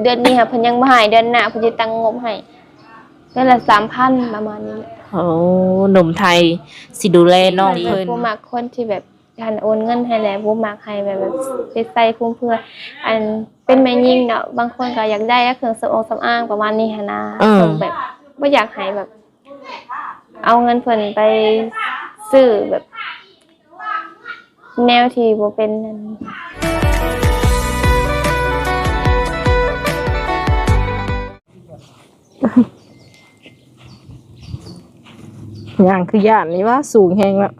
ເດືອນນີ້ຫາເພິ່ນຍັງບໍ່ໃຫ້ ເດືອນໜ້າເພິ່ນຊິຕັ້ງງົບໃຫ້ ເດືອນລະສາມພັນ ປະມານນີ້ແຫຼະ. ໂອ້ ໜຸ່ມໄທຊິດູແລນ້ອງເພິ່ນ. ບໍ່ມັກຄົນທີ່ແບບ ຄັນໂອນເງິນໃຫ້ແລ້ວບໍ່ມັກໃຫ້ແບບ ແບບໄປໃສ່ຟຸມເຟືອຍ ອັນເປັນແມ່ຍິງເນາະ ບາງຄົນກໍຢາກໄດ້ເຄື່ອງສຳອາງສຳອາງປະມານນີ້ຫັ້ນນະ. ເອີ ແບບບໍ່ຢາກໃຫ້ແບບເອົາເງິນເພິ່ນໄປຊື້ແບບແນວທີ່ບໍ່ເປັນນັ້ນ. ຍ່າງຄືຢ້ານນີ້ຫວາ ສູງແຮງເນາະ.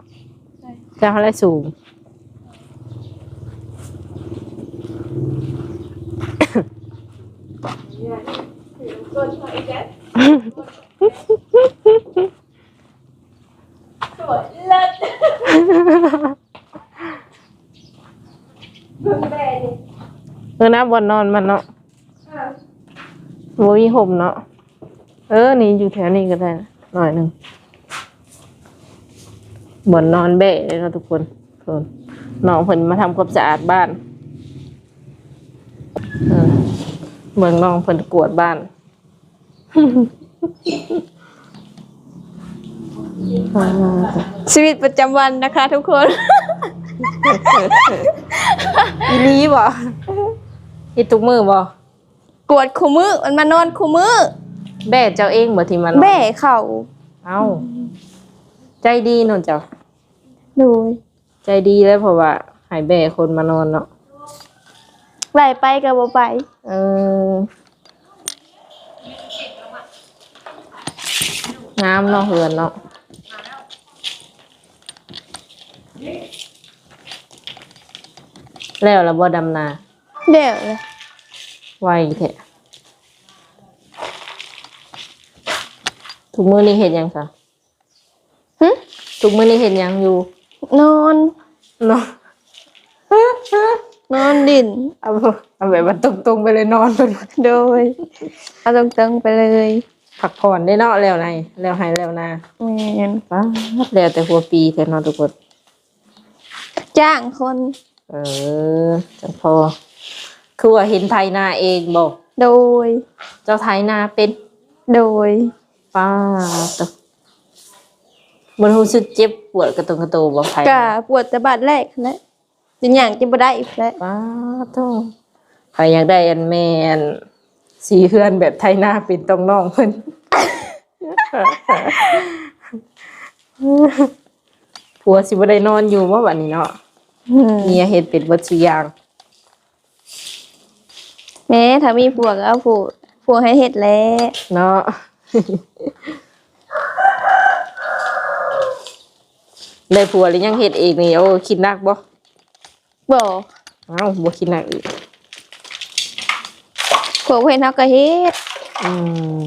ເຈົ້າຫັ້ນແຫຼະສູງ. ສວຍເລີດ ເບິ່ງແບນີ້ ເອີ ນະ ບ່ອນນອນມັນເນາະ. ເອີ ບໍ່ມີຮົ່ມເນາະ. ເອີ ນີ້ຢູ່ແຖວນີ້ກໍໄດ້ໜ້ອຍໜຶ່ງ ບ່ອນນອນແບ້ເດ້ເນາະທຸກຄົນ. ນ້ອງເພິ່ນມາທຳຄວາມສະອາດບ້ານ. ເອີ ເບິ່ງນ້ອງເພິ່ນກວາດບ້ານ. ຊີວິດປະຈຳວັນນະຄະທຸກຄົນ. ອີ່ຫຼີບໍ? ເຮັດທຸກມື້ບໍ? ກວດຄູ່ມື້ ມັນມານອນຄູ່ມື້. ແບ້ເຈົ້າເອງບໍ່ທີ່ມານອນ? ແບ້ເຂົາ. ເອົ້າ ໃຈດີເນາະເຈົ້າ. ໂດຍ. ໃຈດີແລ້ວ ເພາະວ່າໃຫ້ແບ້ຄົນມານອນເນາະ. ໄລ່ໄປກໍບໍ່ໄປ. ເອີ ງາມເນາະເຮືອນເນາະ. ແລ້ວລະບໍ່ດຳນາ? ແລ້ວລະ. ໄວແທ້. ທຸກມື້ນີ້ເຮັດຫຍັງຊະ? ຫຶ? ທຸກມື້ນີ້ເຮັດຫຍັງຢູ່? ນອນ. ນອນ ນອນຫຼິ້ນ. ເອົາ ເອົາແບບວ່າຕົງໆໄປເລີຍ ນອນເພິ່ນ. ໂດຍ. ເອົາຕົງໆໄປເລີຍ. ພັກຜ່ອນເດ້ເນາະ ແລ້ວໄຮ່ ແລ້ວໄຮ່ແລ້ວນາ. ແມ່ນ. ປາດ ແລ້ວແຕ່ຫົວປີແທ້ເນາະທຸກຄົນ. ຈ້າງຄົນ. ເອີ ຈັ່ງພໍ. ຄືວ່າເຫັນໄຖນາເອງບໍ? ໂດຍ. ເຈົ້າໄຖນາເປັນ? ໂດຍ. ປາດໂທ້ ມັນຮູ້ສຶກເຈັບປວດກະຕົງກະໂຕບໍ? ໄຖນາ ກະປວດແຕ່ບາດແລກຫັ້ນແຫຼະ ຈົນຍ່າງຈະບໍ່ໄດ້ອີກແຫຼະ. ປາດໂທ້ ໃຜຢາກໄດ້ອັນແມ່ນສີເຮືອນແບບໄຖນາເປັນ ຕ້ອງນ້ອງເພິ່ນ. ຜົວຊິບໍ່ໄດ້ນອນຢູ່ບໍ່ບັດນີ້ເນາະ? ອືມ ເມຍເຮັດເປັນເບິດສູ່ຢ່າງ. ແມ້ ຖ້າມີຜົວກໍເອົາຜົວ ຜົວໃຫ້ເຮັດແຫຼະເນາະ. ໄດ້ຜົວແລ້ວຍັງເຮັດເອງນີ້ ໂອ້ ຄິດໜັກບໍ່? ບໍ່. ເອົ້າ ບໍ່ຄິດໜັກອີກ. ພວກເພິ່ນເຮົາກໍເຮັດ. ອືມ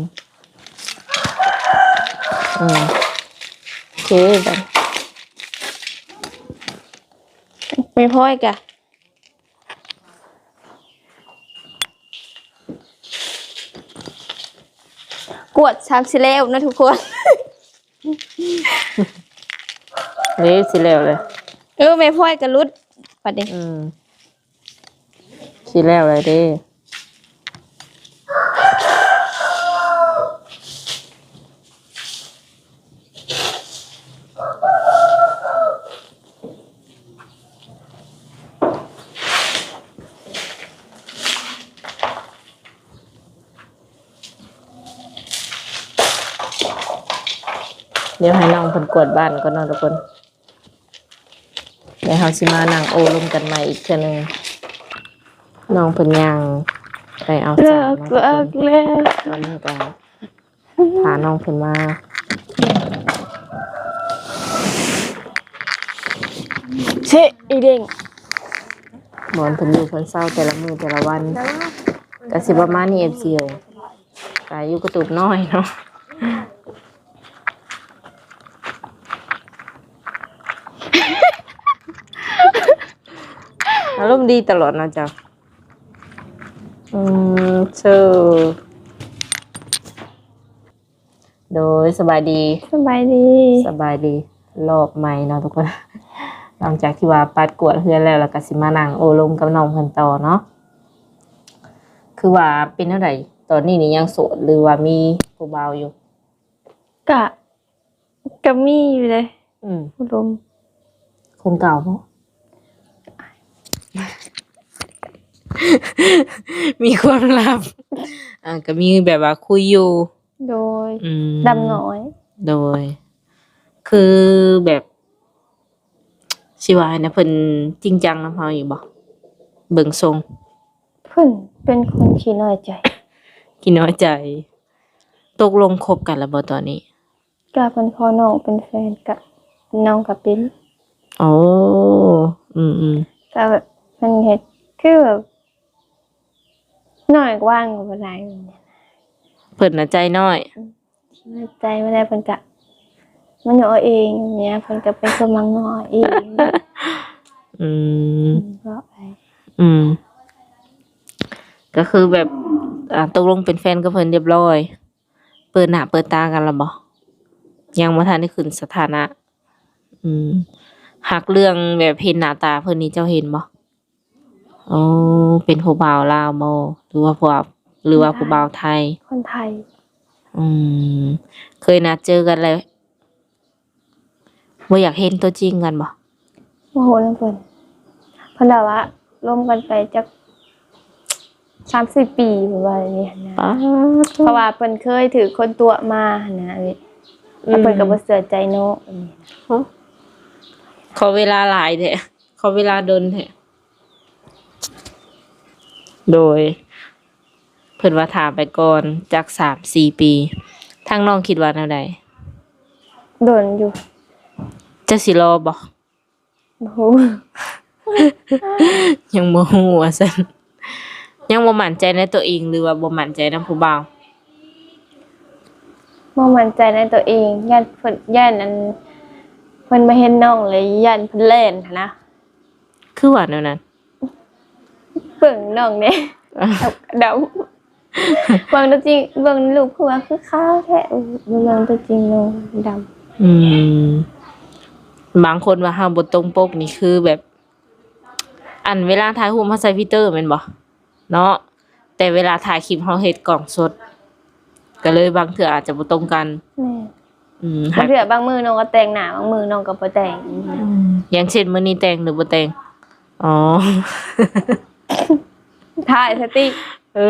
ອືມ ໂອເຄ ແມ່ພອຍກະກວດຊ້ຳຊິແລ້ວນະທຸກຄົນ. ເດ້ ຊິແລ້ວເລີຍ. ເອີ ແມ່ພອຍກໍຫຼຸດບັດນີ້. ອືມ ຊິແລ້ວເລີຍເດ້. ດຽວໃຫ້ນ້ອງເພິ່ນກວາດບ້ານກ່ອນເນາະທຸກຄົນ. ແລ້ວເຮົາຊິມານັ່ງໂອ້ລົມກັນໃໝ່ອີກເທື່ອໜຶ່ງ. ນ້ອງເພິ່ນຍ່າງໄປເອົາສາກມາທຸກຄົນ. ຕອນນີ້ກໍພານ້ອງເພິ່ນມາ. ເຊ ອີເດ້ງ ບ່ອນເພິ່ນຢູ່ເພິ່ນເຊົາແຕ່ລະມື້ແຕ່ລະວັນ ກໍຊິປະມານນີ້ ເອັຟຊີ ເອີຍ. ກະຢູ່ກະຕູບນ້ອຍເນາະ. ອາລົມດີຕະຫຼອດເນາະເຈົ້າ. ອືມ ເຊີ ໂດຍ ສະບາຍດີ. ສະບາຍດີ ສະບາຍດີ ລອບໃໝ່ເນາະທຸກຄົນ. ຫຼັງຈາກທີ່ວ່າປັດກວາດເຮືອນແລ້ວ ແລ້ວກະຊິມານັ່ງໂອ້ລົມກັບນ້ອງເພິ່ນຕໍ່ເນາະ. ຄືວ່າເປັນແນວໃດ? ຕອນນີ້ນີ້ຍັງໂສດ ຫຼືວ່າມີຜູ້ບ່າວຢູ່? ກະ ກະມີຢູ່ເດ້. ອືມ ຜູ້ລົມ ຄົນເກົ່າບໍ? ມີຄວາມລັບ. ອ່າ ກະມີແບບວ່າຄຸຍຢູ່. ໂດຍ. ອືມ ດຳນ້ອຍ. ໂດຍ. ຄືແບບ ຊິວ່າໃຫ້ນະ ເພິ່ນຈິງຈັງນຳເຮົາຢູ່ບໍ່? ເບິ່ງຊົງ ເພິ່ນເປັນຄົນຂີ້ນ້ອຍໃຈ. ຂີ້ນ້ອຍໃຈ. ຕົກລົງຄົບກັນແລ້ວບໍ່ຕອນນີ້? ກະເພິ່ນຂໍນ້ອງເປັນແຟນ ກະນ້ອງກະເປັນ. ໂອ້ ອືມໆ ກະແບບເພິ່ນເຮັດຄືແບບ ນ້ອຍກວ່າງກໍບໍ່ໄດ້. ເພິ່ນນະໃຈນ້ອຍ. ອືມ ໃຈບໍ່ໄດ້ ເພິ່ນກະມາຍໍເອງ ແບບນີ້ ເພິ່ນກະເປັນຄົນມັກຍໍເອງ. ອືມ ອືມ ເວົ້າໄປ. ອືມ ກໍຄືແບບ ອ່າ ຕົກລົງເປັນແຟນກັບເພິ່ນຮຽບຮ້ອຍ. ເປີດໜ້າເປີດຕາກັນແລ້ວບໍ່? ຍັງບໍ່ທັນໄດ້ຂຶ້ນສະຖານະ. ອືມ ຮັກເລື່ອງແບບເຫັນໜ້າຕາເພິ່ນນີ້ ເຈົ້າເຫັນບໍ່? ອໍ ເປັນຜູ້ບ່າວລາວບໍ່ ຫຼືວ່າຜູ້ ຫຼືວ່າຜູ້ບ່າວໄທ? ຄົນໄທ. ອືມ ເຄີຍນັດເຈີກັນແລ້ວ ບໍ່ຢາກເຫັນຕົວຈິງກັນບໍ່? ບໍ່ຮູ້ນຳເພິ່ນ. ເພິ່ນວ່າລົມກັນໄປຈັກສາມສີ່ປີ ເພິ່ນວ່າແບບນີ້ຫັ້ນນະ. ປາດໂທ້ ເພາະວ່າເພິ່ນເຄີຍຖືກຄົນຕົວະມາຫັ້ນນະ. ອືມ ແລ້ວເພິ່ນກໍບໍ່ເຊື່ອໃຈນ້ອງ. ໂອ້ ຂໍເວລາຫຼາຍແທ້. ຂໍເວລາດົນແທ້. ໂດຍ ເພິ່ນວ່າຖ້າໄປກ່ອນຈັກສາມສີ່ປີ. ທາງນ້ອງຄິດວ່າແນວໃດ? ດົນຢູ່. ເຈົ້າຊິລໍບໍ່? ບໍ່ຮູ້. ຍັງບໍ່ຮູ້ວ່າຊັ້ນ. ຍັງບໍ່ໝັ້ນໃຈໃນຕົວເອງ ຫຼືວ່າບໍ່ໝັ້ນໃຈນຳຜູ້ບ່າວ? ບໍ່ໝັ້ນໃຈໃນຕົວເອງ. ຢ້ານເພິ່ນ ຢ້ານອັນ ເພິ່ນມາເຫັນນ້ອງແລ້ວ ຢ້ານເພິ່ນແລ່ນຫັ້ນນະ. ຄືວ່າແນວນັ້ນ? ເບິ່ງນ້ອງແດ່ ດຳ. ເບິ່ງຕົວຈິງ ເບິ່ງຮູບຄືວ່າຄືຂາວແທ້. ເບິ່ງຕົວຈິງນ້ອງດຳ. ອືມ ບາງຄົນວ່າເຮົາບໍ່ຕົງປົກນີ້ ຄືແບບ ອັນເວລາຖ່າຍຮູບເຮົາໃສ່ຟີເຕີແມ່ນບໍ່? ເນາະ ແຕ່ເວລາຖ່າຍຄລິບເຮົາເຮັດກ້ອງສົດ ກໍເລີຍບາງເທື່ອອາດຈະບໍ່ຕົງກັນ. ແມ່ນ. ອືມ ບາງເທື່ອບາງມື້ນ້ອງກໍແຕ່ງໜ້າ ບາງມື້ນ້ອງກໍບໍ່ແຕ່ງ. ອືມ ຢ່າງເຊັ່ນມື້ນີ້ແຕ່ງ ຫຼືບໍ່ແຕ່ງ? ອໍ ຖ່າຍສະຕິ. ເອີ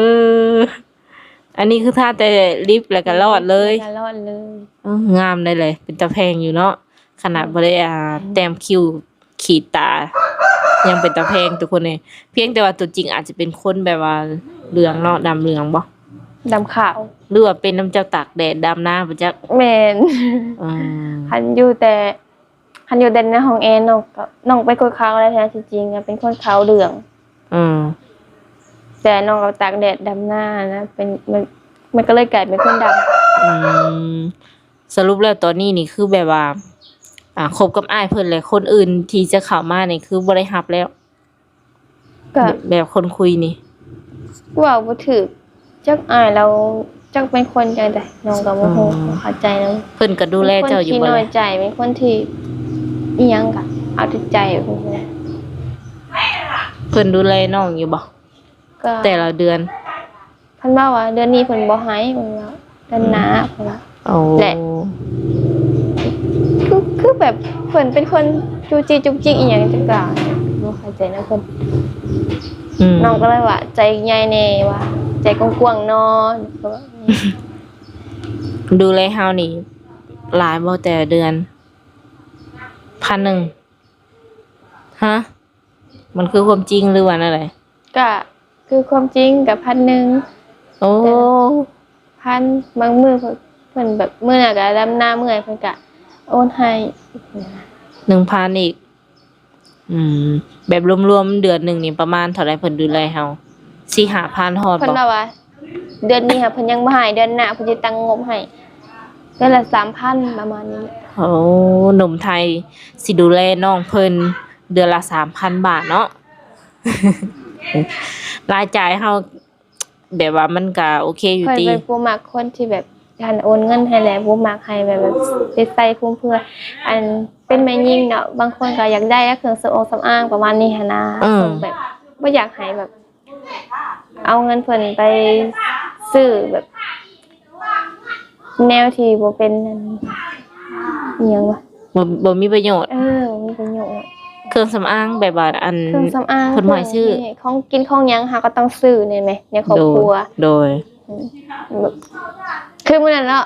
ອັນນີ້ຄືທາແຕ່ລິບແລ້ວກໍລອດເລີຍ. ແລ້ວກໍລອດເລີຍ. ເອີ ງາມໄດ໋ແຫຼະ ເປັນຕາແພງຢູ່ເນາະ. ຂະໜາດ ແມ່ນ ບໍ່ໄດ້ ອ່າ ແຕ້ມຄິ້ວຂີດຕາ ຍັງເປັນຕາແພງທຸກຄົນເອີຍ. ພຽງແຕ່ວ່າຕົວຈິງອາດຈະເປັນຄົນແບບວ່າເຫຼືອງເນາະ ດຳເຫຼືອງບໍ່? ດຳຂາວ. ຫຼືວ່າເປັນນຳເຈົ້າຕາກແດດດຳນາບໍ່ຈັກ? ແມ່ນ. ອືມ ຄັນຢູ່ແຕ່ ຄັນຢູ່ແຕ່ໃນຫ້ອງແອ ນ້ອງກໍ ນ້ອງເປັນຄົນຂາວແລ້ວ ແທ້ທີ່ຈິງເປັນຄົນຂາວເຫຼືອງ. ອືມ ແຕ່ນ້ອງກໍຕາກແດດດຳນານະ ເປັນ ມັນ ມັນກໍເລີຍກາຍເປັນຄົນດຳ. ອືມ ສະຫຼຸບແລ້ວຕອນນີ້ນີ້ຄືແບບວ່າ ອ່າ ຄົບກັບອ້າຍເພິ່ນ ແລະ ຄົນອື່ນທີ່ຈະເຂົ້າມານີ້ຄືບໍ່ໄດ້ຮັບແລ້ວ? ກະ ແບບຄົນຄຸຍນີ້ ເວົ້າບໍ່ຖືກ ຈັກອ້າຍລາວຈັກເປັນຄົນຈັ່ງໃດ ນ້ອງກໍບໍ່ຮູ້ ອືມ ເຂົ້າໃຈນຳ. ເພິ່ນກໍດູແລເຈົ້າຢູ່ບໍ່? ເປັນຄົນຂີ້ນ້ອຍໃຈ ເປັນຄົນທີ່ອີ່ຫຍັງກໍເອົາແຕ່ໃຈ ເພິ່ນດູແລນ້ອງຢູ່ບໍ່? ກໍ ແຕ່ລະເດືອນ ເພິ່ນເວົ້າວ່າເດືອນນີ້ເພິ່ນບໍ່ໃຫ້ ເພິ່ນວ່າເດືອນໜ້າ ອືມ ເພິ່ນວ່າ. ໂອ້ ແລະ ຄື ຄືແບບເພິ່ນເປັນຄົນຈູ້ຈີ້ຈຸກຈິກອີ່ຫຍັງຈັກຢ່າງ ບໍ່ເຂົ້າໃຈນຳເພິ່ນ. ອືມ ນ້ອງກໍເລີຍວ່າໃຈໃຫຍ່ແດ່ ວ່າໃຈກວ້າງໆເນາະ. ດູແລເຮົານີ້ຫຼາຍບໍ່ແຕ່ລະເດືອນ? ພັນໜຶ່ງ. ຮະ? ມັນຄືຄວາມຈິງ ຫຼືວ່າແນວໃດ? ກະຄືຄວາມຈິງກະພັນໜຶ່ງ. ໂອ້ ແຕ່ພັນ ບາງມື້ເພິ່ນ ເພິ່ນແບບມື້ໜ້າກະດຳນາເມື່ອຍ ເພິ່ນກະໂອນໃຫ້ ໜຶ່ງພັນອີກ. ອືມ ແບບລວມໆເດືອນໜຶ່ງນີ້ປະມານເທົ່າໃດ ເພິ່ນດູແລເຮົາ? ສີ່ຫ້າພັນຮອດບໍ່? ເພິ່ນວ່າວ່າ ເດືອນນີ້ຫາເພິ່ນຍັງບໍ່ໃຫ້ ເດືອນໜ້າເພິ່ນຊິຕັ້ງງົບໃຫ້ ເດືອນລະສາມພັນ ປະມານນີ້. ໂອ້ ໜຸ່ມໄທຊິດູແລນ້ອງເພິ່ນເດືອນລະສາມພັນບາດເນາະ. ລາຍຈ່າຍເຮົາແບບວ່າມັນກະໂອເຄຢູ່ຕິ? ເພິ່ນເປັນຜູ້ມັກຄົນທີ່ແບບ ຄັນໂອນເງິນໃຫ້ແລ້ວບໍ່ມັກໃຫ້ແບບ ແບບໄປໃສ່ຟຸມເຟືອຍ ອັນເປັນແມ່ຍິງເນາະ ບາງຄົນກໍຢາກໄດ້ເຄື່ອງສຳອາງສຳອາງປະມານນີ້ຫັ້ນນະ. ອືມ ເພິ່ນແບບບໍ່ຢາກໃຫ້ແບບ ເອົາເງິນເພິ່ນໄປຊື້ແບບ ແນວທີ່ບໍ່ເປັນອັນ ອີ່ຫຍັງວະ ບໍ່ ບໍ່ມີປະໂຫຍດ. ເອີ ບໍ່ມີປະໂຫຍດ. ເຄື່ອງສຳອາງ ແບບວ່າອັນ ເຄື່ອງສຳອາງ ເພິ່ນບໍ່ໃຫ້ຊື້ ຂອງກິນຂອງຫຍັງ ເຮົາກໍຕ້ອງຊື້ແມ່ນແມ ໃນຄອບຄົວ. ໂດຍ ອືມ ຄືມື້ນັ້ນເນາະ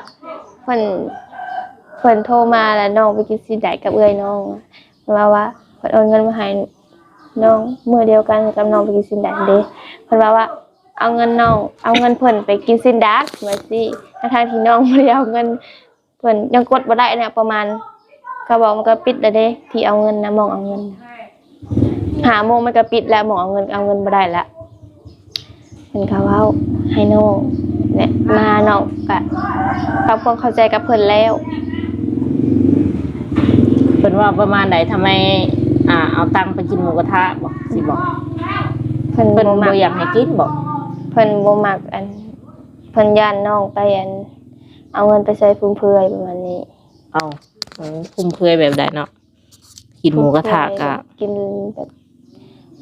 ເພິ່ນ ເພິ່ນໂທມາ ແລ້ວນ້ອງໄປກິນຊີ້ນດາດກັບເອື້ອຍນ້ອງ ເພິ່ນວ່າ ວ່າເພິ່ນໂອນເງິນມາໃຫ້ນ້ອງມື້ດຽວກັນກັບນ້ອງໄປກິນຊີ້ນດາດເດ້ ເພິ່ນວ່າ ວ່າ ເອົາເງິນນ້ອງ ເອົາເງິນເພິ່ນໄປກິນຊີ້ນດາດ ວ່າຊີ້ ທັງໆທີ່ນ້ອງບໍ່ໄດ້ເອົາເງິນ ເພິ່ນຍັງກົດບໍ່ໄດ້ນະ ປະມານ ເຂົາບອກມັນກໍປິດແລ້ວເດ້ ທີ່ເອົາເງິນນະ ໝ່ອງເອົາເງິນ ຫ້າໂມງມັນກໍປິດແລ້ວ ໝ່ອງເອົາເງິນ ເອົາເງິນບໍ່ໄດ້ລະ ເພິ່ນກໍເວົ້າໃຫ້ນ້ອງ ແລະ ມານ້ອງກະປັບຄວາມເຂົ້າໃຈກັບເພິ່ນແລ້ວ. ເພິ່ນເວົ້າປະມານໃດ? ທຳໄມ ອ່າ ເອົາຕັງໄປກິນໝູກະທະບໍ? ຊິບໍ? ເພິ່ນ ເພິ່ນບໍ່ມັກ ບໍ່ຢາກໃຫ້ກິນບໍ? ເພິ່ນບໍ່ມັກ ອັນ ເພິ່ນຢ້ານນ້ອງໄປ ອັນ ເອົາເງິນໄປໃຊ້ຟຸມເຟືອຍປະມານນີ້. ເອົ້າ ເອີ ຟຸມເຟືອຍແບບໃດເນາະ? ກິນໝູກະທະກະ ກິນແບບ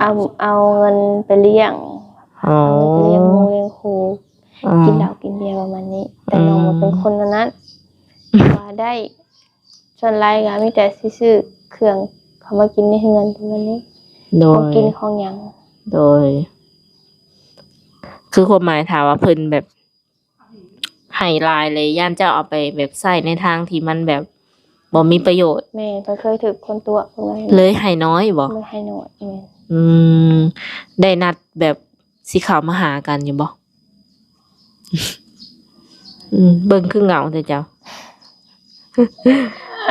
ເອົາ ເອົາເງິນໄປລ້ຽງ ອໍ ເອົາເງິນໄປລ້ຽງໝູ່ລ້ຽງຄູ່ ອໍ ກິນເຫຼົ້າກິນເບຍປະມານນີ້ ແຕ່ນ້ອງບໍ່ເປັນ ອືມ ຄົນແນວນັ້ນ ວ່າໄດ້ ສ່ວນຫຼາຍກໍມີແຕ່ຊິຊື້ເຄື່ອງເຂົ້າມາກິນໃນເຮືອນປະມານນີ້ ໂດຍ ຂອງກິນຂອງຫຍັງ ໂດຍ ຄືຄວາມໝາຍຖ້າວ່າເພິ່ນແບບ ໃຫ້ຫຼາຍເລີຍ ຢ້ານເຈົ້າເອົາໄປແບບໃຊ້ໃນທາງທີ່ມັນແບບບໍ່ມີປະໂຫຍດ. ແມ່ນ ເພິ່ນເຄີຍຖືກຄົນຕົວະເພິ່ນວ່າ ເລີຍໃຫ້ນ້ອຍບໍ? ເລີຍໃຫ້ນ້ອຍ ແມ່ນ. ອືມ ໄດ້ນັດແບບຊິເຂົ້າມາຫາກັນຢູ່ບໍ? ອືມ ເບິ່ງຄືເຫງົາແທ້ເຈົ້າ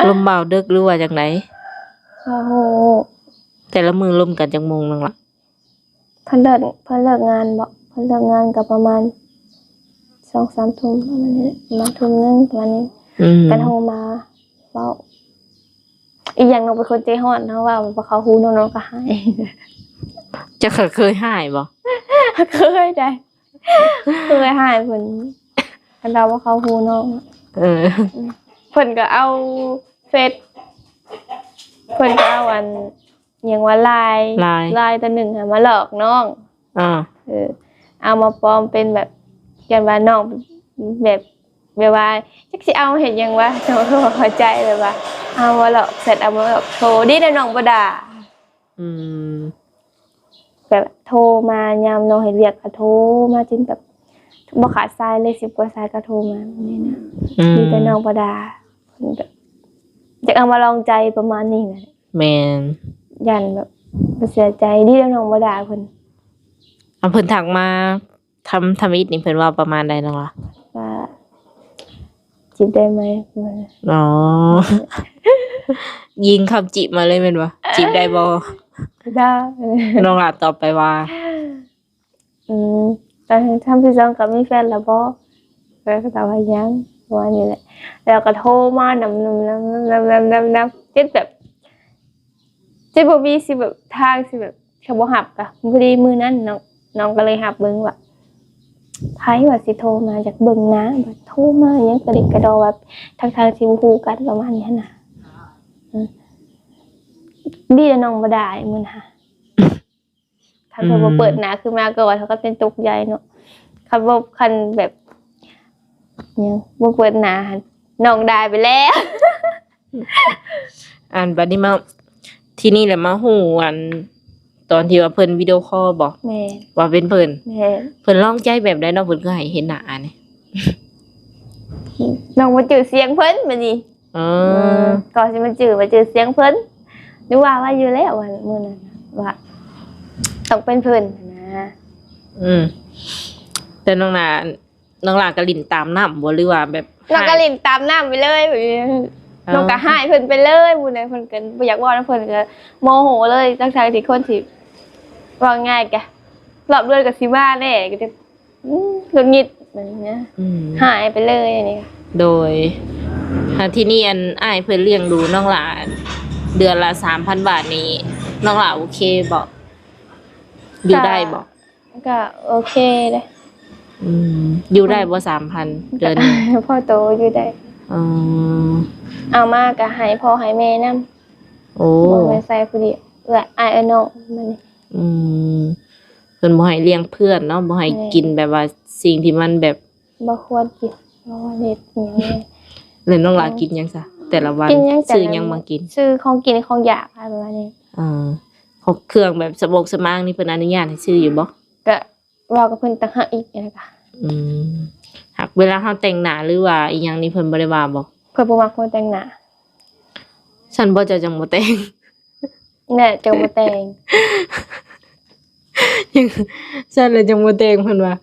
ລົມເບົາເດິກ ຫຼືວ່າຈັ່ງໃດ? ໂອ້ໂຫ ແຕ່ລະມື້ລົມກັນຈັກໂມງໜຶ່ງລະ? ເພິ່ນເລີກ ເພິ່ນເລີກງານບໍ? ເພິ່ນເລີກງານກໍປະມານສອງສາມທຸ່ມປະມານນີ້ ປະມານທຸ່ມໜຶ່ງປະມານນີ້ ອືມ ກໍໂທມາເວົ້າ. ອີກຢ່າງໜຶ່ງເປັນຄົນໃຈຮ້ອນເນາະ ເວົ້າບໍ່ເຂົ້າຫູນ້ອງ ນ້ອງກໍຮ້າຍ. ເຈົ້າເຄີຍຮ້າຍບໍ? ເຄີຍໃດ ເຄີຍຮ້າຍເພິ່ນ ຄັນເວົ້າບໍ່ເຂົ້າຫູນ້ອງ. ເອີ ເພິ່ນກໍເອົາເຟສ ເພິ່ນກໍເອົາອັນ ຫຍັງວ່າ ລາຍ ລາຍ ລາຍຕົວໜຶ່ງຫັ້ນມາຫຼອກນ້ອງ. ອາ ເອີ ເອົາມາປອມເປັນແບບ ຢ້ານວ່ານ້ອງແບບ ແບບວ່າ ຈັກຊິເອົາມາເຮັດຫຍັງວະ ນ້ອງກໍບໍ່ເຂົ້າໃຈ ແບບວ່າເອົາມາຫຼອກແຊັດ ເອົາມາຫຼອກໂທ ດີແລ້ວນ້ອງບໍ່ດ່າ. ອືມ ແບບໂທມາຍາມນ້ອງເຮັດວຽກກໍໂທມາຈົນແບບບໍ່ຂາດສາຍເລີຍ ສິບກວ່າສາຍກໍໂທມາແບບນີ້ນະ. ອືມ ດີແຕ່ນ້ອງບໍ່ດ່າ ເພິ່ນກໍຢາກເອົາມາລອງໃຈປະມານນີ້ນະ. ແມ່ນ ຢ້ານແບບບໍ່ເສຍໃຈ ດີແລ້ວນ້ອງບໍ່ດ່າເພິ່ນ. ອາ ເພິ່ນທັກມາທຳ ທຳອິດນີ້ ເພິ່ນເວົ້າປະມານໃດນ້ອງລະ? ວ່າ ຈີບໄດ້ໄໝ? ອໍ ຍິງຄຳຈີບມາເລີຍແມ່ນບໍ່? ຈີບໄດ້ບໍ່? ໄດ້. ນ້ອງລະຕອບໄປວ່າ? ອືມ ຕອນທຳທີ່ສອງກໍມີແຟນແລ້ວບໍ່? ແຟນກໍຕອບວ່າຍັງ ປະມານນີ້ແຫຼະ ແລ້ວກໍໂທມານຳ ນຳ ນຳ ນຳ ນຳ ນຳ ຈົນແບບ ຊິບໍ່ມີ ຊິແບບ ທາງຊິແບບ ເຂົາບໍ່ຮັບກະ ພໍດີມື້ນັ້ນນ້ອງ ນ້ອງກໍເລີຍຮັບເບິ່ງວ່າ ໃຜວ່າຊິໂທມາ ຢາກເບິ່ງໜ້າ ບາດໂທມາຫຍັງກະດິກກະດໍ ແບບທັງໆທີ່ບໍ່ຮູ້ກັນ ປະມານນີ້ຫັ້ນນະ. ອືມ ດີແລ້ວນ້ອງບໍ່ດ່າມື້ນັ້ນຫາ ຄັນເພິ່ນບໍ່ເປີດໜ້າຂຶ້ນມາກ່ອນ ເຮົາກໍເປັນຕົກໃຈເນາະ. ຄັນບໍ່ ຄັນແບບ ຫຍັງ ບໍ່ເປີດໜ້າຫັ້ນ ນ້ອງດ່າໄປແລ້ວ. ອັນ ບັດນີ້ມາ ທີນີ້ແຫຼະມາຮູ້ ອັນ ຕອນທີ່ວ່າເພິ່ນວິດີໂອຄໍບໍ? ແມ່ນ ວ່າເປັນເພິ່ນ. ແມ່ນ ເພິ່ນລອງໃຈແບບໃດເນາະ ເພິ່ນຄືໃຫ້ເຫັນໜ້ານີ້? ນ້ອງບໍ່ຈື່ສຽງເພິ່ນບັດນີ້. ເອີ ເອີ ກໍຊິມາຈື່ ມາຈື່ສຽງເພິ່ນ ນຶກວ່າ ວ່າຢູ່ແລ້ວ ວ່າມື້ນັ້ນວ່າຕ້ອງເປັນເພິ່ນນະ. ອືມ ແຕ່ນ້ອງໜ້າ ນ້ອງຫຼ້າກໍຫຼິ້ນຕາມນ້ຳບໍ່ ຫຼືວ່າແບບ ນ້ອງກໍຫຼິ້ນຕາມນ້ຳໄປເລີຍ ແບບນີ້ ເອີ ນ້ອງກໍຮ້າຍເພິ່ນໄປເລີຍ. ມື້ນັ້ນເພິ່ນກໍບໍ່ຢາກເວົ້ານຳ ເພິ່ນກໍໂມໂຫເລີຍ ທັງໆທີ່ຄົນທີ່ ເວົ້າງ່າຍກະ ລອບເດືອນກໍຊິມາແດ່ ກໍຈະ ອືມ ຫງຸດຫງິດແບບນີ້ນະ. ອືມ ຫາຍໄປເລີຍອັນນີ້. ໂດຍ ແລ້ວທີນີ້ ອັນ ອ້າຍເພິ່ນລ້ຽງດູນ້ອງຫຼ້າເດືອນລະສາມພັນບາດນີ້ ນ້ອງຫຼ້າໂອເຄບໍ່? ຢູ່ໄດ້ບໍ່? ກໍ ກໍໂອເຄເດ້. ອືມ ຢູ່ໄດ້ບໍ່ ສາມພັນເດືອນໜຶ່ງ? ພໍໂຕຢູ່ໄດ້. ອໍ ເອົາມາກໍໃຫ້ພໍ່ໃຫ້ແມ່ນຳ. ໂອ້ ບໍ່ແມ່ນໃສ່ຜູ້ດຽວ ເອື້ອຍ ອ້າຍ ເອື້ອຍນ້ອງມັນນີ້. ອືມ ເພິ່ນບໍ່ໃຫ້ລ້ຽງເພື່ອນເນາະ, ບໍ່ໃຫ້ ແມ່ນ ກິນແບບວ່າສິ່ງທີ່ມັນແບບ ບໍ່ຄວນກິນ ບໍ່ເຮັດຫຍັງເລີຍ. ແລ້ວນ້ອງຫຼ້າກິນຫຍັງຊະ ແຕ່ລະວັນ? ກິນຫຍັງ ຊື້ຫຍັງມາກິນ? ຊື້ຂອງກິນຂອງຢາກ ປະມານນີ້. ເອີ ຂອງເຄື່ອງແບບສະບົກສະໝາງນີ້ ເພິ່ນອະນຸຍາດໃຫ້ຊື້ຢູ່ບໍ່? ກະເວົ້າກັບເພິ່ນຕ່າງຫາກອີກ ແລ້ວກະ ອືມ ຫາກເວລາເຮົາແຕ່ງໜ້າ ຫຼືວ່າອີ່ຫຍັງນີ້ ເພິ່ນບໍ່ໄດ້ວ່າບໍ່? ຂ້ອຍບໍ່ມັກຄົນແຕ່ງໜ້າ. ຊັ້ນບໍ່ ເຈົ້າຈັ່ງບໍ່ແຕ່ງ. ແນ່ ຈັ່ງບໍ່ແຕ່ງ. ຈັ່ງ ຊັ້ນແລ້ວຈັ່ງບໍ່ແຕ່ງ ເພິ່ນວ່າ.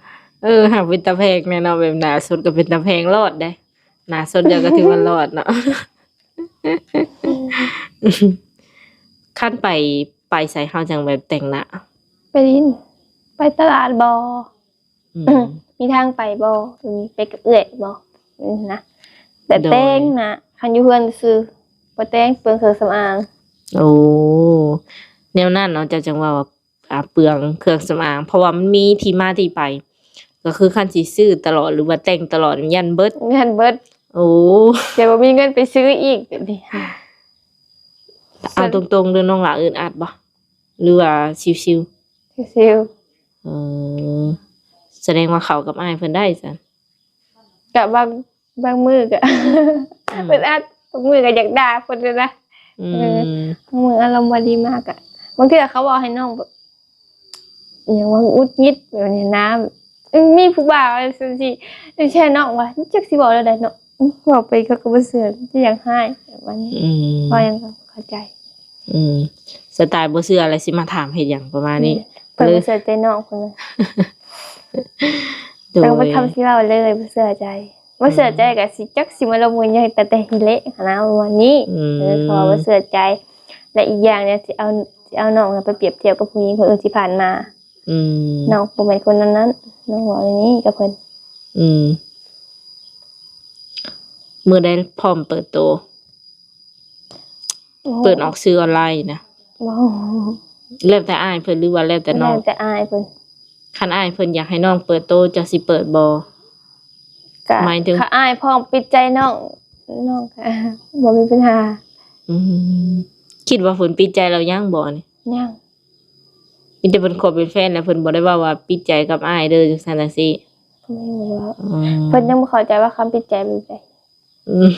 ເອີ ຫາກເປັນຕາແພງແດ່ເນາະ, ແບບໜ້າສົດກໍເປັນຕາແພງລອດເດ້. ໜ້າສົດເຈົ້າກໍຖືວ່າລອດເນາະ. ຄັນໄປ ໄປໃສເຮົາຈັ່ງແບບແຕ່ງໜ້າ? ໄປຫຼິ້ນ ໄປຕະຫຼາດບໍ? ອືມ ມີທາງໄປບໍ່? ໄປກັບເອື້ອຍບໍ່? ນະ ແຕ່ ໂດຍ ແຕ່ງໜ້າ ຄັນຢູ່ເຮືອນຊື່ ບໍ່ແຕ່ງ ເປືອງເຄື່ອງສຳອາງ. ໂອ້ ແນວນັ້ນເນາະ ເຈົ້າຈັ່ງວ່າ ອ່າ ເປືອງເຄື່ອງສຳອາງ ເພາະວ່າມັນມີທີ່ມາທີ່ໄປ ກໍຄືຄັນຊິຊື້ຕະຫຼອດ ຫຼືວ່າແຕ່ງຕະຫຼອດ ຢ້ານເບິດ ຢ້ານເບິດ. ໂອ້ ແຕ່ບໍ່ມີເງິນໄປຊື້ອີກ ແບບນີ້. ເອົາຕົງໆເດີ ນ້ອງຫຼ້າອຶດອັດບໍ່ ຫຼືວ່າຊິວໆ? ຊິວໆ. ເອີ ສະແດງວ່າເຂົ້າກັບອ້າຍເພິ່ນໄດ້ຊັ້ນ. ກະບາງ ບາງມື້ກະ ອືມ ອຶດອັດ, ບາງມື້ກະຢາກດ່າເພິ່ນນະ. ອືມ ເອີ ບາງມື້ອາລົມບໍ່ດີມາກະ ບາງເທື່ອເຂົາເວົ້າໃຫ້ນ້ອງແບບ ອີ່ຫຍັງວ່າ ຫງຸດຫງິດແບບນີ້ນະ. ເອີ ມີຜູ້ບ່າວຈັ່ງຊີ້ ແຕ່ນ້ອງວ່າ ຈັກຊິເວົ້າແນວໃດເນາະ, ເວົ້າໄປເຂົາກໍບໍ່ເຊື່ອ ຈະຢາກຮ້າຍປະມານນີ້. ອືມ ເວົ້າຫຍັງກໍບໍ່ເຂົ້າໃຈ. ອືມ ສະໄຕລ໌ບໍ່ເຊື່ອແລ້ວຊິມາຖາມເຮັດຫຍັງ ປະມານນີ້. ແມ່ນ ເພິ່ນບໍ່ເຊື່ອໃຈນ້ອງເພິ່ນ. ໂດຍ ຕ້ອງເປັນຄຳທີ່ເວົ້າເລີຍ ບໍ່ເຊື່ອໃຈ ບໍ່ເຊື່ອໃຈ ອືມ ກໍຊິ ຈັກຊິມາລົງມືຫຍັງ ຕັ້ງແຕ່ທີແລກຫັ້ນນະ ປະມານນີ້. ອືມ ເອີ ເຂົາວ່າບໍ່ເຊື່ອໃຈ ແລະ ອີກຢ່າງໜຶ່ງ ຊິເອົາ ຊິເອົານ້ອງໄປປຽບທຽບກັບຜູ້ຍິງຄົນອື່ນທີ່ຜ່ານມາ. ອືມ ນ້ອງບໍ່ແມ່ນຄົນແນວນັ້ນ ນ້ອງເວົ້າແນວນີ້ກັບເພິ່ນ. ອືມ ມື້ໃດພ້ອມເປີດໂຕ? ໂອ້ ເປີດອອກສື່ອອນລາຍນະ. ບໍ່ ແລ້ວແຕ່ອ້າຍເພິ່ນ ຫຼືວ່າແລ້ວແຕ່ນ້ອງ? ແລ້ວແຕ່ອ້າຍເພິ່ນ. ຄັນອ້າຍເພິ່ນຢາກໃຫ້ນ້ອງເປີດໂຕ ເຈົ້າຊິເປີດບໍ່? ກະ ໝາຍເຖິງ ຄັນອ້າຍພ້ອມປິດໃຈນ້ອງ ນ້ອງກະບໍ່ມີບັນຫາ. ອືມ ຄິດວ່າເພິ່ນປິດໃຈແລ້ວຍັງບໍ່ນີ້? ຍັງ. ມີແຕ່ເພິ່ນຄົບເປັນແຟນ ແລ້ວເພິ່ນບໍ່ໄດ້ເວົ້າວ່າປິດໃຈກັບອ້າຍເດີ ຈັ່ງຊັ້ນຈັ່ງຊີ້? ເພິ່ນຍັງບໍ່ເຂົ້າໃຈວ່າຄຳປິດໃຈແບບໃດ. ອືມ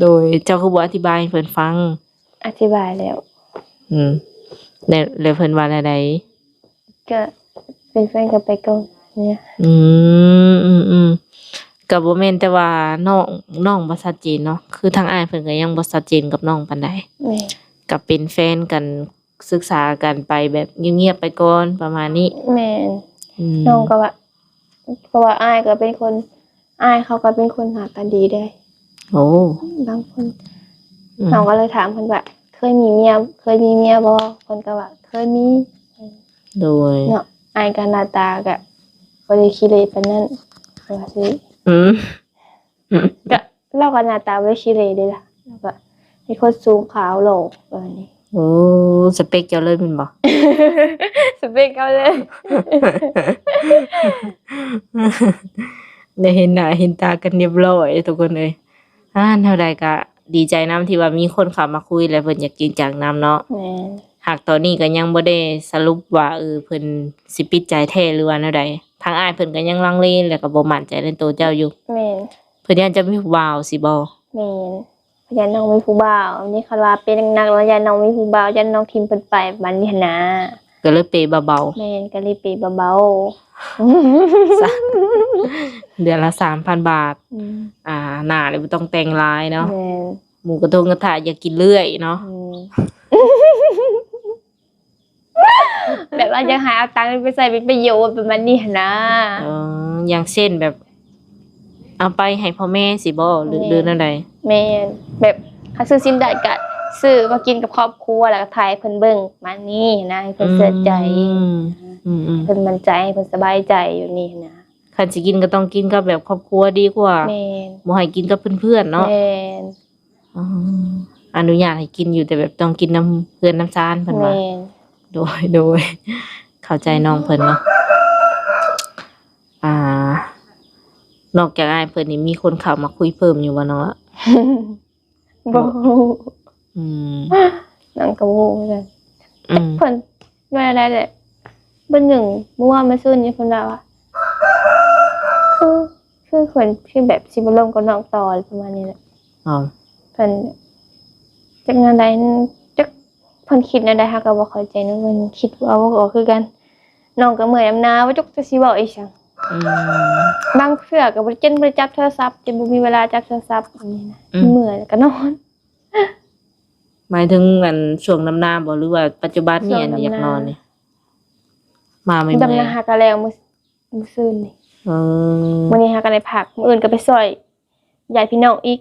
ໂດຍ ເຈົ້າຄືບໍ່ອະທິບາຍໃຫ້ເພິ່ນຟັງ? ອະທິບາຍແລ້ວ. ອືມ ແລ້ວ ແລ້ວເພິ່ນວ່າແນວໃດ? ກະເປັນແຟນກັນໄປກ່ອນເນຍ. ອືມ ອືມ ອືມ ກະບໍ່ແມ່ນແຕ່ວ່ານ້ອງ ນ້ອງບໍ່ຊັດເຈນເນາະ, ຄືທາງອ້າຍເພິ່ນກະຍັງບໍ່ຊັດເຈນກັບນ້ອງປານໃດ. ແມ່ນ. ກະເປັນແຟນກັນ ສຶກສາກັນໄປແບບງຽບໆໄປກ່ອນ ປະມານນີ້. ແມ່ນ. ອືມ ນ້ອງກໍວ່າ ເພາະວ່າອ້າຍກໍເປັນຄົນ ອ້າຍເຂົາກໍເປັນຄົນຫາກັນດີເດ້. ໂອ້ ບາງຄົນ. ອືມ ນ້ອງກໍເລີຍຖາມເພິ່ນວ່າ ເຄີຍມີເມຍ ເຄີຍມີເມຍບໍ່? ເພິ່ນກໍວ່າ ເຄີຍມີ. ໂດຍ ເນາະ ອ້າຍກໍໜ້າຕາກໍບໍ່ໄດ້ຂີ້ເລປານນັ້ນ ວ່າຊີ້. ອືມ ກະ ລາວກໍໜ້າຕາບໍ່ໄດ້ຂີ້ເລເດ້ລະ ລາວກໍເປັນຄົນສູງຂາວຫຼໍ່ປະມານນີ້. ໂອ້ ສະເປັກເຈົ້າເລີຍແມ່ນບໍ່? ສະເປັກເຂົາເລີຍ. ໄດ້ເຫັນໜ້າເຫັນຕາກັນຮຽບຮ້ອຍທຸກຄົນເອີຍ. ອາ ແນວໃດກະດີໃຈນຳທີ່ວ່າມີຄົນເຂົ້າມາຄຸຍ ແລະ ເພິ່ນຢາກຈິງຈັງນຳເນາະ. ແມ່ນ. ຫາກຕອນນີ້ກໍຍັງບໍ່ໄດ້ສະຫຼຸບວ່າ ເອີ ເພິ່ນຊິປິດໃຈແທ້ ຫຼືວ່າແນວໃດ. ທາງອ້າຍເພິ່ນກໍຍັງລັງເລ ແລະ ກໍບໍ່ໝັ້ນໃຈໃນໂຕເຈົ້າຢູ່. ແມ່ນ. ເພິ່ນຢ້ານເຈົ້າມີຜູ້ບ່າວຊີ້ບໍ? ແມ່ນ. ເພິ່ນຢ້ານນ້ອງມີຜູ້ບ່າວ. ນີ້ຄັນວ່າເປັນໜັກໆ ແລ້ວຢ້ານນ້ອງມີຜູ້ບ່າວ ຢ້ານນ້ອງຖິ້ມເພິ່ນໄປ ປະມານນີ້ຫັ້ນນາ. ກໍເລີຍເປເບົາໆ. ແມ່ນ ກໍເລີຍເປເບົາໆ ຊະ ເດືອນລະສາມພັນບາດ. ອືມ ອ່າ ໜ້ານີ້ບໍ່ຕ້ອງແຕ່ງຫຼາຍເນາະ. ແມ່ນ. ໝູກະທົງກະທະຢາກກິນເລື້ອຍເນາະ. ອືມ ແບບວ່າຢາກໃຫ້ເອົາຕັງໄປໃຊ້ເປັນປະໂຫຍດປະມານນີ້ຫັ້ນນາ. ເອີ ຢ່າງເຊັ່ນແບບ ເອົາໄປໃຫ້ພໍ່ແມ່ຊີ້ບໍ ຫຼື ແມ່ນ ຫຼືແນວໃດ? ແມ່ນ. ແບບ ຄັນຊື້ຊິ້ນໄດ້ກະຊື້ມາກິນກັບຄອບຄົວ ແລ້ວກະຖ່າຍໃຫ້ເພິ່ນເບິ່ງປະມານນີ້ຫັ້ນນາ ໃຫ້ເພິ່ນເຊື່ອໃຈ. ອືມ ອືມໆ ເພິ່ນໝັ້ນໃຈ ໃຫ້ເພິ່ນສະບາຍໃຈຢູ່ນີ້ຫັ້ນນາ. ຄັນຊິກິນກໍຕ້ອງກິນກັບແບບຄອບຄົວດີກວ່າ. ແມ່ນ. ບໍ່ໃຫ້ກິນກັບເພື່ອນໆເນາະ. ແມ່ນ. ອໍ ອະນຸຍາດໃຫ້ກິນຢູ່ ແຕ່ແບບຕ້ອງກິນນຳເຮືອນນຳຊານເພິ່ນວ່າ. ແມ່ນ. ໂດຍ ໂດຍ ເຂົ້າໃຈນ້ອງເພິ່ນເນາະ. ອ່າ ນອກຈາກອ້າຍເພິ່ນນີ້ ມີຄົນເຂົ້າມາຄຸຍເພີ່ມຢູ່ບໍ່ນ້ອງລະ? ບໍ່. ບໍ່. ອືມ ນ້ອງກໍບໍ່ຮູ້ຄືກັນ. ອືມ ເພິ່ນວ່າໄດ້ແຫຼະ ມື້ໜຶ່ງ ມື້ວານມື້ຊືນນີ້ ເພິ່ນວ່າ ວ່າ ຄື ຄືຄົນທີ່ແບບຊິບໍ່ລົມກັບນ້ອງຕໍ່ ປະມານນີ້ແຫຼະ. ອ້າວ ເພິ່ນ ຈັກແນວໃດ ຈັກເພິ່ນຄິດແນວໃດ ເຮົາກໍບໍ່ເຂົ້າໃຈນຳເພິ່ນ ຄິດເວົ້າບໍ່ອອກຄືກັນ. ນ້ອງກໍເມື່ອຍນຳນາ ບໍ່ຈັກຈະຊິເວົ້າອີ່ຫຍັງ. ອືມ ບາງເທື່ອກໍບໍ່ໄດ້ເຈັນ ບໍ່ໄດ້ຈັບໂທລະສັບ ຈົນບໍ່ມີເວລາຈັບໂທລະສັບ ແບບນີ້ນະ. ອືມ ເມື່ອຍແລ້ວກໍນອນ. ໝາຍເຖິງອັນຊ່ວງດຳນາບໍ່ ຫຼືວ່າປັດຈຸບັນນີ້ ອັນຢາກນອນນີ້? ມາໃໝ່ໆ ດຳນາຫາກະແລ້ວມື້ ມື້ຊືນນີ້. ເອີ ມື້ນີ້ຫາກະໄດ້ພັກ ມື້ອື່ນກໍໄປຊ່ອຍຍາດພີ່ນ້ອງອີກ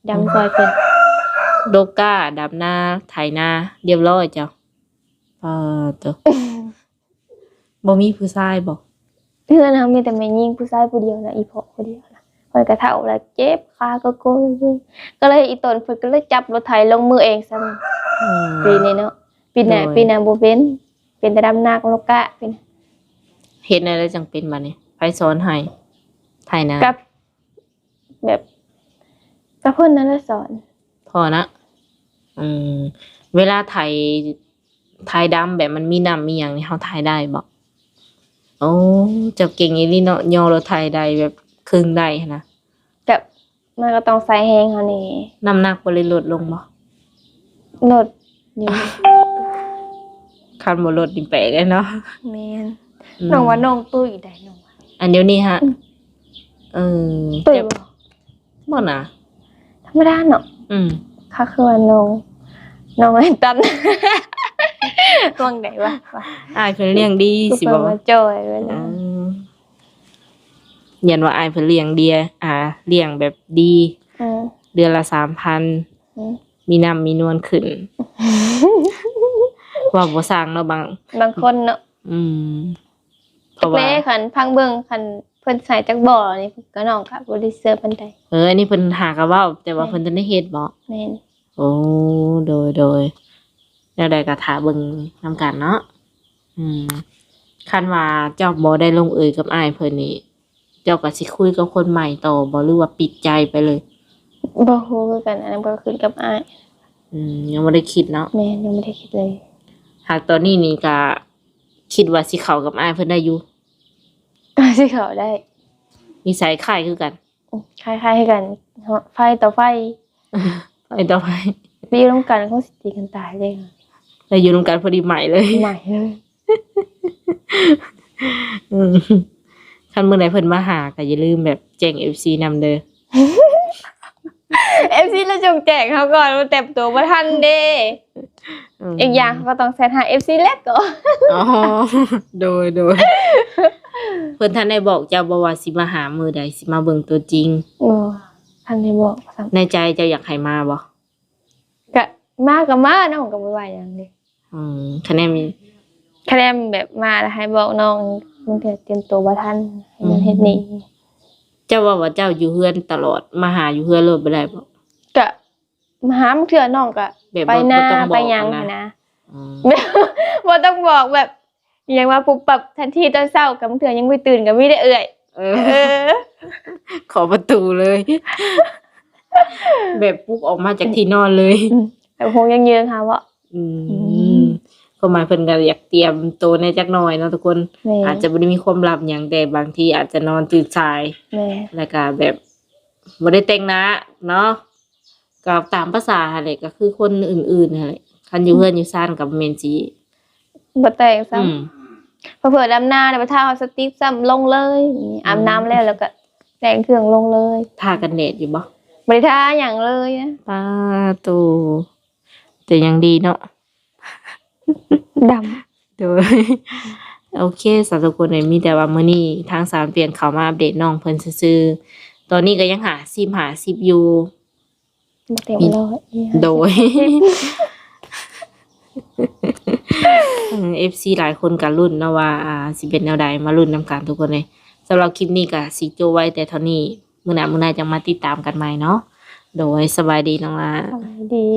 ດຳ ອືມ ຊ່ອຍເພິ່ນ. ໂດກາ ດຳນາ ໄຖນາ ລຽບຮ້ອຍເຈົ້າ. ປາໂຕ ບໍ່ມີຜູ້ຊາຍບໍ່? ເຮືອນເຮົາມີແຕ່ແມ່ຍິງ ຜູ້ຊາຍຜູ້ດຽວນະ ອີ່ພໍ່ຜູ້ດຽວນະ. ເພິ່ນກໍເຖົ້າແລ້ວ ເຈັບຂາກໍໂກຍ ກໍເລີຍອີ່ຕົນເພິ່ນກໍເລີຍຈັບລົດໄຖລົງມືເອງຊັ້ນ. ອືມ ປີນີ້ເນາະ ປີໜ້າ ໂດຍ ປີໜ້າບໍ່ເປັນ ເປັນແຕ່ດຳນາກັບໂດກາເປັນ. ເຮັດແນວໃດຈັ່ງເປັນບາດນີ້? ໃຜສອນໃຫ້ໄຖນາ? ກັບ ແບບ ກໍເພິ່ນນັ້ນແຫຼະສອນ. ພໍ່ນະ? ອືມ ເວລາໄຖ ໄຖດຳແບບມັນມີນ້ຳມີຫຍັງນີ້ ເຮົາໄຖໄດ້ບໍ່? ໂອ້ ເຈົ້າເກັ່ງອີ່ຫຼີເນາະ ຍໍລົດໄຖໄດ້ແບບເຄິ່ງໄດ້ຫັ້ນນະ. ກໍ ມັນກໍຕ້ອງໃຊ້ແຮງເຮົາແດ່. ນ້ຳໜັກບໍ່ໄດ້ລົດລົງບໍ່? ລົດຢູ່. ຄັນບໍ່ລົດນີ້ແປກເດ້ເນາະ. ແມ່ນ. ອືມ ນ້ອງວ່ານ້ອງຕຸ້ຍໄດ໋ ນ້ອງວ່າ. ອັນດຽວນີ້ຫະ? ອືມ ເອີ ຕຸ້ຍບໍ່? ບໍ່ນາ ທຳມະດາເນາະ. ອືມ ຂ້າຄືວ່ານ້ອງ ນ້ອງໄອ້ຕັນ ຫວ່າງໃດວະ ວ່າ ອ້າຍເພິ່ນລ້ຽງດີຊິບໍ່? ເພິ່ນວ່າຈ່ອຍເລີຍນະ. ອືມ ຢ້ານວ່າອ້າຍເພິ່ນລ້ຽງເດຍ ອ່າ ລ້ຽງແບບດີ. ອືມ ເດືອນລະສາມພັນ. ອືມ ມີນ້ຳມີນວນຂຶ້ນ. ເວົ້າບໍ່ຊ່າງເນາະ ບາງ ບາງຄົນເນາະ. ອືມ ເພາະວ່າ ແມ່ ຄັນຟັງເບິ່ງ ຄັນເພິ່ນໃສ່ຈັກບໍ່ນີ້ ກໍນ້ອງກໍບໍ່ໄດ້ເຊື່ອປານໃດ. ເອີ ອັນນີ້ເພິ່ນຫາກໍເວົ້າ ແຕ່ວ່າ ແມ່ນ ເພິ່ນທັນໄດ້ເຮັດບໍ່? ແມ່ນ. ໂອ້ ໂດຍ ໂດຍ ແນວໃດກໍຖ້າເບິ່ງນຳກັນເນາະ. ອືມ ຄັນວ່າເຈົ້າບໍ່ໄດ້ລົງເອີຍກັບອ້າຍເພິ່ນນີ້ ເຈົ້າກໍຊິຄຸຍກັບຄົນໃໝ່ຕໍ່ບໍ່ ຫຼືວ່າປິດໃຈໄປເລີຍ? ບໍ່ຮູ້ຄືກັນ ອັນນັ້ນກໍຂຶ້ນກັບອ້າຍ. ອືມ ຍັງບໍ່ໄດ້ຄິດເນາະ. ແມ່ນ ຍັງບໍ່ໄດ້ຄິດເລີຍ. ຫາກຕອນນີ້ນີ້ກໍຄິດວ່າຊິເຂົ້າກັບອ້າຍເພິ່ນໄດ້ຢູ່? ກໍຊິເຂົ້າໄດ້. ນິໄສຄ້າຍຄືກັນ. ອືມ ຄ້າຍໆ ຄືກັນ ເນາະ ໄຟຕໍ່ໄຟ ໄຟຕໍ່ໄຟ. ໄປຢູ່ນຳກັນຄົງຊິຕີກັນຕາຍເດ້. ໄປຢູ່ນຳກັນພໍດີໄໝ້ເລີຍ ໄໝ້ເລີຍ. ອືມ ຄັນມື້ໃດເພິ່ນມາຫາກໍຢ່າລືມແບບແຈ້ງເອັຟຊີນຳເດີ. ເອັຟຊີລະຈົ່ງແຈ້ງເຮົາກ່ອນ ມັນແຕ່ງຕົວບໍ່ທັນເດ້. ອືມ ອີກຢ່າງເຮົາກໍຕ້ອງແຊັດຫາເອັຟຊີແລ້ວກໍ. ອໍ ໂດຍ ໂດຍ. ເພິ່ນທັນໄດ້ບອກເຈົ້າບໍ່ວ່າຊິມາຫາມື້ໃດ ຊິມາເບິ່ງຕົວຈິງ? ບໍ່ ທັນໄດ້ບອກຊ້ຳ. ໃນໃຈເຈົ້າຢາກໃຫ້ມາບໍ່? ກະມາກໍມາ ນ້ອງກໍບໍ່ວ່າຫຍັງເດ້. ອືມ ຄະແນນມີ ຄະແນນແບບມາແລ້ວໃຫ້ບອກນ້ອງ ບາງເທື່ອຕຽມຕົວບໍ່ທັນ ເຮັດນັ້ນ ອືມ ເຮັດນີ້. ເຈົ້າເວົ້າວ່າເຈົ້າຢູ່ເຮືອນຕະຫຼອດ ມາຫາຢູ່ເຮືອນໂລດບໍ່ໄດ້ບໍ່? ກະມາຫາ ບາງເທື່ອນ້ອງກໍ ແບບ ໄປນາ ບໍ່ຕ້ອງບອກ ໄປຫຍັງຫັ້ນນະ. ອືມ ບໍ່ຕ້ອງບອກ ແບບ ອີ່ຫຍັງວ່າປຸບປັບທັນທີຕອນເຊົ້າ ກະບາງເທື່ອຍັງບໍ່ໄດ້ຕື່ນກໍມີເດ້ເອື້ອຍ. ເອີ ເອີ ເຄາະປະຕູເລີຍ ແບບປຸກອອກມາຈາກທີ່ນອນເລີຍ. ອືມ ແບບໂຮງຍັງເຍີງຫາເວາະ. ອືມ ອືມ ຄວາມໝາຍເພິ່ນກໍຢາກຕຽມໂຕແດ່ຈັກໜ່ອຍເນາະທຸກຄົນ. ແມ່ນ ອາດຈະບໍ່ໄດ້ມີຄວາມລັບຫຍັງ ແຕ່ບາງທີອາດຈະນອນຕື່ນສາຍ. ແມ່ນ ແລ້ວກໍແບບບໍ່ໄດ້ແຕ່ງໜ້າເນາະ. ກໍຕາມພາສາຫັ້ນແຫຼະ ກໍຄືຄົນອື່ນໆຫັ້ນແຫຼະ ຄັນຢູ່ເຮືອນຢູ່ຊານກໍບໍ່ແມ່ນຊິບໍ່ແຕ່ງຊ້ຳ. ອືມ ເຜີ່ອໆດຳນາແລ້ວໄປທາເຮົາສະຕິກຊ້ຳ ລົງເລີຍ. ອືມ ອາບນ້ຳແລ້ວ ແລ້ວກໍແຕ່ງເຄື່ອງລົງເລີຍ. ທາກັນແດດຢູ່ບໍ່? ບໍ່ໄດ້ທາຫຍັງເລີຍນະ. ປາໂຕ ແຕ່ຍັງດີເນາະ ດຳ. ໂດຍ ໂອເຄ ສາທຸກຄົນເອີຍ ມີແຕ່ວ່າມື້ນີ້ທາງສາວປ່ຽນເຂົ້າມາອັບເດດນ້ອງເພິ່ນຊື່ໆ ຕອນນີ້ກໍຍັງຫ້າສິບ ຫ້າສິບຢູ່ ບໍ່ເຕັມຮ້ອຍ. ໂດຍ ເອັຟຊີຫຼາຍຄົນກໍລຸ້ນເນາະວ່າ ອ່າ ຊິເປັນແນວໃດ ມາລຸ້ນນຳກັນທຸກຄົນເອີຍ. ສຳລັບຄລິບນີ້ກໍຊິຈົບໄວ້ແຕ່ເທົ່ານີ້ ມື້ໜ້າ ມື້ໜ້າຈັ່ງມາຕິດຕາມກັນໃໝ່ເນາະ. ໂດຍ ສະບາຍດີນ້ອງຫຼ້າ. ສະບາຍດີ.